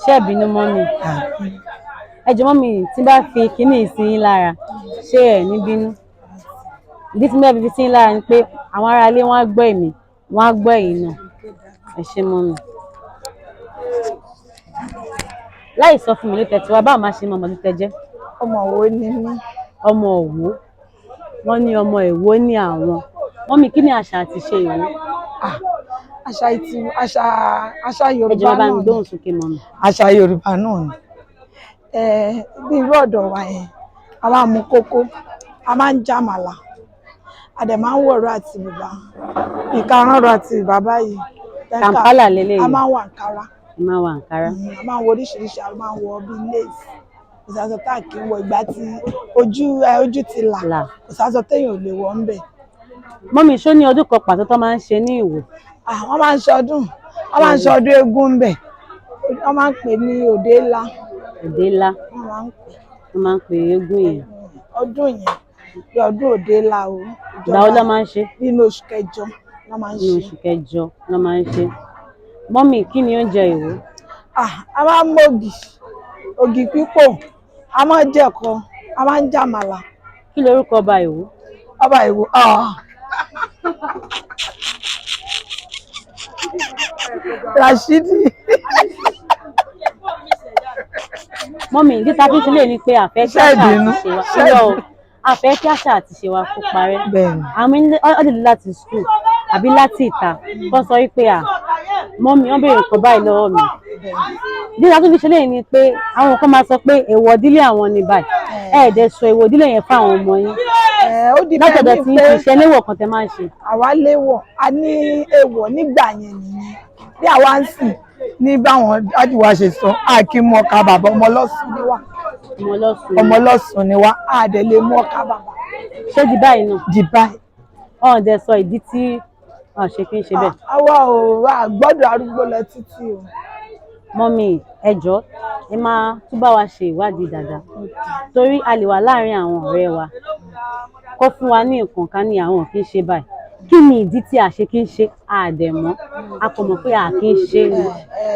Ṣé ẹ bínú, mummy? Ẹ jọ̀ọ́ mummy, tí n bá fi kinní yìí sí yín lára, ṣé ẹ ní bínú? Ìdí tí mo fẹ́ fi sí yín lára ni pé àwọn aráalé wọn á gbọ́ èmi, wọ́n á gbọ́ ẹ̀yin náà. Ẹ ṣé, mummy. Láì sọ fún mi ló tẹ̀ tí wá, báwo máa ṣe mọ ọmọ tó tẹ jẹ́? Ọmọ wo ni mí? Ọmọ Òwò. Wọ́n ní ọmọ Ìwó ní àwọn. Mummy, kí ni àṣà àti ìṣe Ìwó? Àṣà ìtì àṣà àṣà Ẹ Yorùbá jọ̀ọ́, ẹ bá náà mi ni. gbóhùn sókè, mummy. Àṣà Yorùbá náà ni. Bí irú ọ̀dọ̀ wa yẹn, a máa ń mu kókó, a máa ń jàmàlà, a dẹ̀ máa ń wọ̀rọ̀ àti bùbá. Ìka ránrọ̀ àti bùbá báyìí. Kàǹpálà leléyìí. A máa ń wọ àǹkárá. Ẹ máa wọ àǹkárá. A máa ń wọ oríṣiríṣi, a máa ń wọ bíi lace. Kò sáṣọ tá kì í wọ ìgbà tí ojú ojú ti là. Là. Kò sáṣọ téèyàn ò lè wọ̀ ńbẹ̀. Mummy, ṣó ní ọdún kan pàtó tó máa ń ṣe ní Ìwó? Ah, wọ́n máa ń ṣọdún, wọ́n máa ń ṣọdún eégún ńbẹ̀. Wọ́n máa ń pè ní òde ńlá. Òde ńlá. Wọ́n máa ń pè. Wọ́n máa ń pè eégún yẹn. Ọdún yẹn bí ọdún òde ńlá o. Ìgbà wo ló máa ń ṣe? Nínú oṣù kẹjọ ló máa ń Nínú ṣe. oṣù kẹjọ ló máa ń ṣe. Mummy, kí ni oúnjẹ Ìwó? Ah, a máa ń mọ̀gì, ògì pípò, a máa ń jẹ̀kọ, a máa ń jàmàlà. Kí lorúkọ ọba Ìwó? Ọba Ìwó, ah. Rashidi. Mummy, ìdí tá a fi ń ṣe léyìí ni pé a fẹ́ kí Ṣé àṣà àti ìbínú? ìṣe wa Ṣé irọ́ o, ìbínú? a fẹ́ kí àṣà àti ìṣe wa kó parẹ́. Bẹ́ẹ̀ni. Àwọn ọdẹ láti school àbí láti ìta kọ́ sọ wípé à mummy, wọ́n béèrè nǹkan báyìí lọ́wọ́ mi. Ìdí tá a tún fi ṣe léyìí ni pé àwọn kan máa sọ pé èèwọ̀ ìdílé àwọn ni báyìí. Ẹ ẹ̀ dẹ̀ sọ èèwọ̀ ìdílé yẹn fún àwọn ọmọ yín. Ó depend Látọ̀dọ̀ tí pé kì í ṣe léwọ̀ kan tẹ máa ń ṣe. Àwa léwọ̀, a ní èèwọ̀ nígbà yẹn nìyẹn. Bí àwa ń sìn ní báwọn dádì wa ṣe sọ, a kì í mú ọkà bàbá, ọmọ ọlọ́sùn ni wá. Ọmọ ọlọ́sùn. Ọmọ ọlọ́sùn ni wá, a dẹ̀ lè mú ọkà bàbá. Ṣé di báyìí náà? Di báyìí. Ọ̀n dẹ̀ sọ ìdí tí wọ́n ṣe fi ń ṣe bẹ́ẹ̀. Àwa ò wá gbọ́dọ̀ arúgbó lọ títí o. Mummy, ẹ jọ̀ọ́, ẹ máa tún bá wa ṣe ìwádìí dáadáa, torí a lè wà láàárín àwọn ọ̀rẹ́ wa kó fún wa ní nǹkan ká ní àwọn kì í ṣe báyìí. Kí ni ìdí tí a ṣe kí ń ṣe àdẹ̀mọ́? A kò mọ̀ pé a kì í ṣe ni.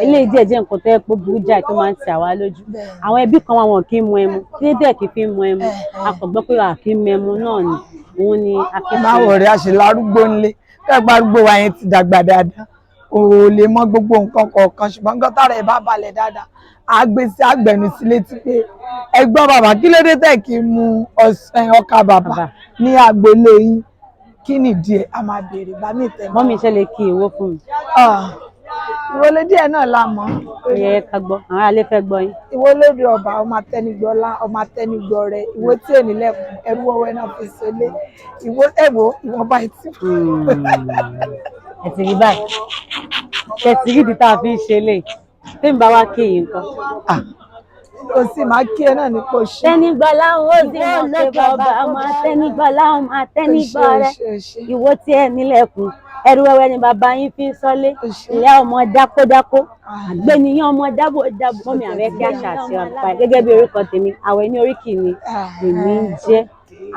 Eléyìí díẹ̀ jẹ́ nǹkan tó yẹ pé burú jáì tó máa ń ti àwa lójú. Àwọn ẹbí kan wà, wọn kì í mu ẹmu. Kí ló dé kì í fi mu ẹmu? A kò gbọ́ pé a kì í mu ẹmu náà ni òun ni a fi Máa wọ̀ rẹ̀, a ṣe lárúgbó ńlé. Kẹ́gbẹ́ arúgbó wa yẹn ti dàgbà dáadáa, ò lè mọ gbogbo nǹkan kọ̀ọ̀kan, ṣùgbọ́n nǹkan tára ẹ̀ bá balẹ̀ dáadáa, á gbé sí àgbẹ̀nu sí létí pé ẹ̀gbọ́n bàbá, kí ló dé tẹ̀ kí mu ọkà bàbà ní agboolé yín? Kí nìdí ẹ̀? A máa béèrè bá mi tẹ̀. Mummy, ṣe lè kí Ìwó fún mi? Ìwọlé díẹ̀ náà la mọ̀. Ó yẹ ká gbọ́, àwọn aráalé fẹ́ gbọ́ yín. Ìwọ lóde ọba, ọmọ atẹnigbọlá, ọmọ atẹnigbọrẹ, ìwọ tí ò nílẹ̀kùn ẹrú ọwẹ́ náà fi ṣẹlẹ̀ ìwọ ẹwọ ìwọ̀nba ìtì. Ẹ ti rí báyìí, ẹ ti rí ìdí tá a fi ń ṣe lè tẹ́mi bá wá kí yín nǹkan. Kò sí, máa kí ẹ náà ní kò ṣe. Tẹnigbọlá ń ó sì mọ̀ pé bàbá ọmọ atẹnigbọlá, ọmọ atẹnigbọrẹ, ìwọ tí ẹ nílẹ̀kùn ẹrú wẹ́wẹ́ ni bàbá yín fi ń sọ́lé, ìyá ọmọ dákódákó, àgbẹ̀niyàn ọmọ dábòdábò. Mummy, àwẹ̀ kí àṣà àti ọ̀pá gẹ́gẹ́ bí orúkọ tèmi, àwẹ̀ ní oríkì ni èmi ń jẹ́.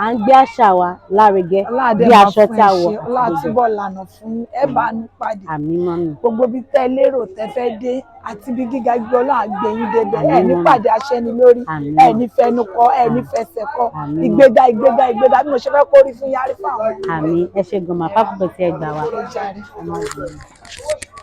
À ń gbé àṣà wa lárugẹ bí aṣọ tí a wọ̀. Ọlá túbọ̀ lànà fún ẹ bá nu pàdé. Àmín, mummy. Gbogbo bí tẹ́ lérò tẹ́ fẹ́ dé àti bí gíga gbé, Ọlọ́run àgbẹ̀yìn débẹ̀. Ẹ ní pàdé aṣẹ́ni lórí, ẹ ní fẹnu kọ, ẹ ní fẹsẹ̀ kọ. Ìgbéga, ìgbéga, ìgbéga, bí mo ṣe fẹ́ kórí fún yárí fún àwọn. Àmín. Ẹ ṣe gan-an, pápá tí ẹ gbà wá.